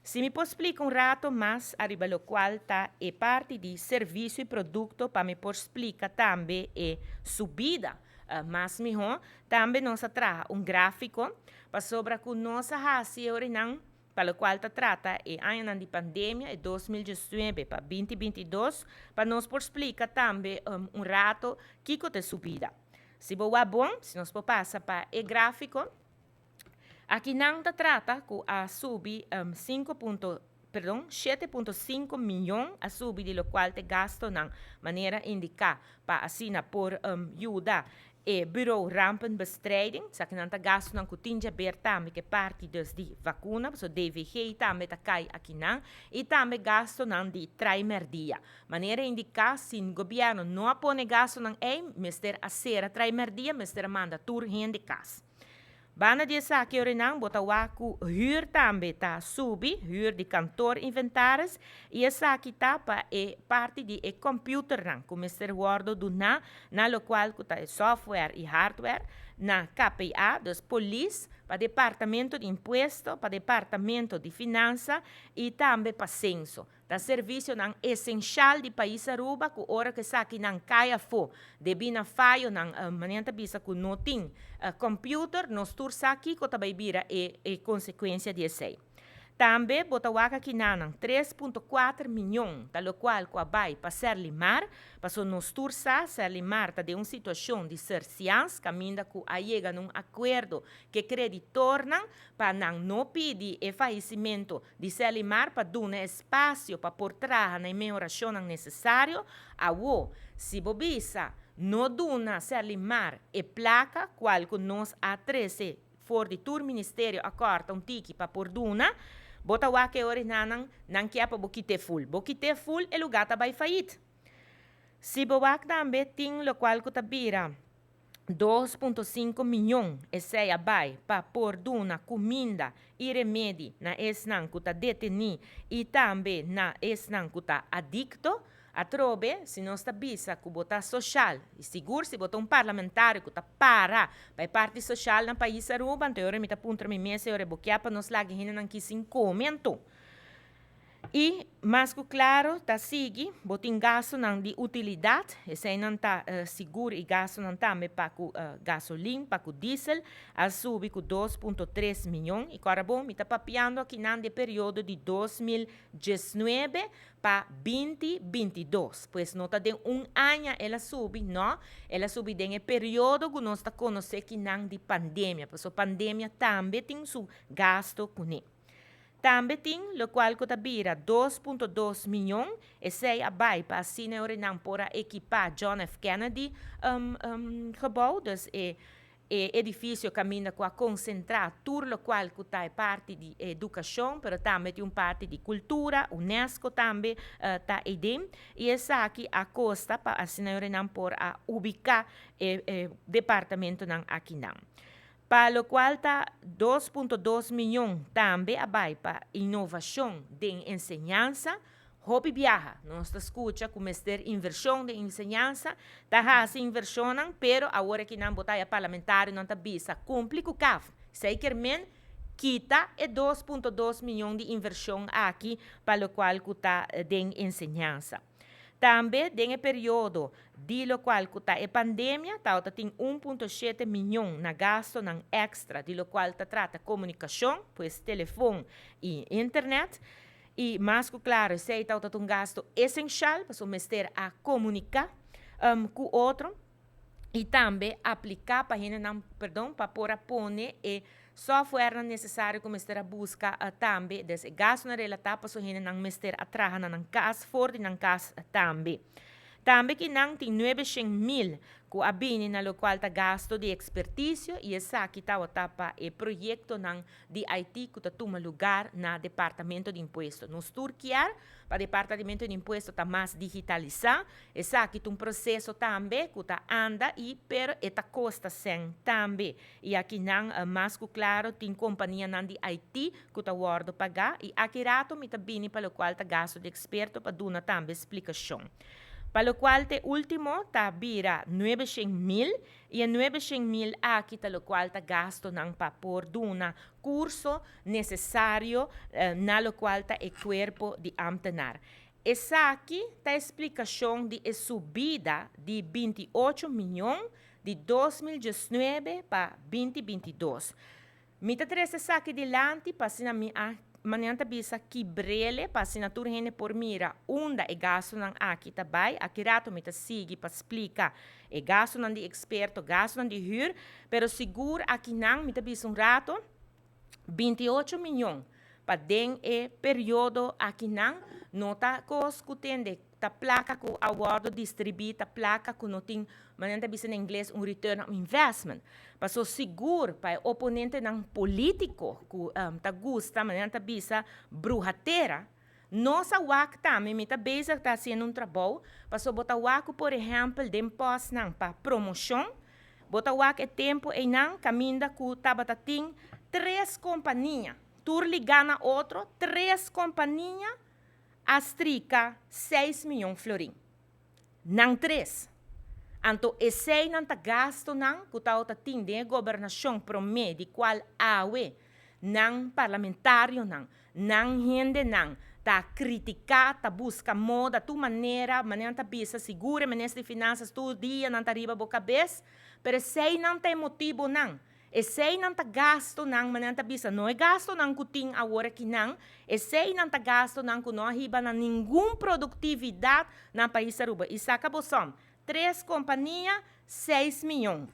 Si mi por splica un rato mas ariba locual ta e parti di servicio y producto pa mi por splica tambe e subida mas miho, tambe nos a traha un grafico pasobra cu nos a haci e orinan pa locual ta trata e añanan di pandemia, e 2019 pa 2022, pa nos por splica tambe un rato kico ta e subida. Si bo wak bon, si nos por pasa pa e grafico, aki nan ta trata cu a subi cinco punto, perdon, 7.5 miyon a subi di locual ta e gastonan manera indica pa asina por yuda e Bureau Rampenbestrijding. Esaki nan ta gastonan cu tin djaber tambe cu e parti dus di vacuna, pasobra DVG tambe ta cay akinan, y tambe gastonan di Traimerdia. Manera indica, si gobierno no a pone gastonan ey, mester a cera Traimerdia, mester a manda tur hende cas. Banda di esaki orenan bo ta wak ku hür tambe ta subi, hür di kantor inventaris, i esaki ta pa e parti di e kòmpiuternan ku mester wòrdu duná na lokual ku ta e software i hardware na KPA, dus polis, pa departamento di impuesto, pa departamento di finansa i tambe pa senso. Ta servicionan esencial di pais Aruba cu ora cu esakinan cay afo debi na fayonan, manera ta bisa cu no tin computer, nos tur sa kico ta bay bira e consecuencia di esey. Tambe bo ta wak akinanan 3.4 miyon ta locual cu a bay pa Serlimar, paso nos tur sa Serlimar ta den un situacion di surseance caminda cu a yega na un acuerdo cu e creditornan pa nan no pidi e fayecimento di Serlimar pa duna espasio pa por traha na e mehorashonnan nesesario. Awo, si bo bisa no duna Serlimar e plaka kual ku nos a trese for di tur ministerio a kòrta un tiki pa por duna, bo ta wak e orinanan nan kia pa bo kit'é ful. Bo kit'é ful e lugá ta bai fayit. Si bo wak tambe tin lokual ku ta bira 2.5 miyon esei a bai pa por duna kuminda i remedi na esnan ku ta detení i tambe na esnan ku ta adikto. Atrobe, si nos ta bisa ku bo ta soshal, i sigur si bo ta un parlamentario ku ta para pa e parti soshal na pais Aruba, anto e ora mi ta puntra mi mes e ora e bo kia pa nos laga e hendenan ki sin kome anto? I mas ku klaro ta sigui, bo tin gastunan di utilidat, eseinan ta sigur i gastunan tambe pa ku gasolin, pa ku diesel, a subi ku 2.3 miyon. I kòrda bon, mi ta papiando akinan di e periodo di 2019 pa 2022. Pues no ta den un aña el a subi, no, el a subi den e periodo ku nos ta konosé kinan di pandemia, pasobra pandemia tambe tin su gastu kuné. Tambe tin locual cu ta bira 2.2 miyon, esey a bay pa asina e ora nan por a equipa John F. Kennedy gebouw, dus e e edificio caminda cu a concentra tur locual cu ta e parti di educacion, pero tambe tin un parti di cultura, UNESCO tambe ta eyden, y esaki a costa pa asina e ora nan por a ubica e e departamentonan akinan. Pa locual ta 2.2 miyon tambe a bay pa innovacion den enseñansa. Hopi biaha nos ta scucha cu mester inversion den enseñansa, ta haci inversionnan, pero awor aki nan bo ta haya parlamentarionan ta bisa cumpli cu CAF. Esey kier men kita e 2.2 miyon di inversion aki pa locual cu ta den enseñansa. Tambe den e periodo di locual cu ta e pandemia tawata tin 1.7 miyon na gastonan extra di locual ta trata comunicacion, pues telefon y internet. Y mas cu claro esey tawata ta un gasto esencial pasobra mester a comunica cu otro. Y tambe aplica pa hendenan, perdon, pa por a pone e softwarenan necesario cu mester a busca tambe, des e gastonan relata paso hendenan mester a traha na nan cas, for di nan cas tambe. Tambe ki nan tin 900,000 cu a bini na locual ta gasto di experticio y esaki tawata pa e proyectonan di IT cu ta tuma lugar na Departamento di Impuesto. Nos tur kier pa Departamento di Impuesto ta mas digitalisa. Esaki ta un proceso tambe cu ta anda y pero e ta costa cen tambe. Y aki nan mas cu claro tin companianan di IT cu ta wordo paga y aki rato mi ta bini pa locual ta gasto di experto pa duna tambe splicacion. Pa locual t'e ultimo ta bira 900 mil y e 900 mil aki ta locual ta gastonan pa por duna curso necesario na locual ta e cuerpo di ambtenaar. Esaki ta explicacion di e subida di 28 miyon di 2019 pa 2022. Mi ta trece esaki dilanti pa asina mi a manera bisa kibr'ele pa asina tur hende por mira unda e gastonan aki ta bay. Aki rato mi ta sigui pa splica e gastonan di experto, gastonan di huur, pero sigur aki nan mi ta bisa un rato 28 miyon pa den e periodo aki nan no ta cos cu tende ta placa cu a wordo distribui, ta placa cu no tin, manera bisa na ingles, un return of investment. Paso sigur pa oponentenan politico cu ta gusta, manera bisa, bruha tera, nos a wak tambe, mi ta bezig ta haciendo un trabou, paso bo ta wak, por ehempel, den postnan pa promocion, bo ta wak e tempo einan caminda cu tabata tin tres compania, tur liga na otro, tres compania a strika 6 miyon florin. Nan tres. Anto esey nan ta gastonan cu ta tin den gobernacion prome di cual awe nan parlamentarionan, nan hendenan ta critica, ta busca moda, tur manera, manera ta bisa, sigur minister di Finanzas tur dia nan ta riba bo cabes, pero esey nan ta motibonan. Esey nan ta gastonan, manera ta bisa, no e gastonan cu tin awor aki nan, esey nan ta gastonan cu no a hiba na ningun productividad na pais Aruba. Y saca bo som, tres compania, 6 miyon.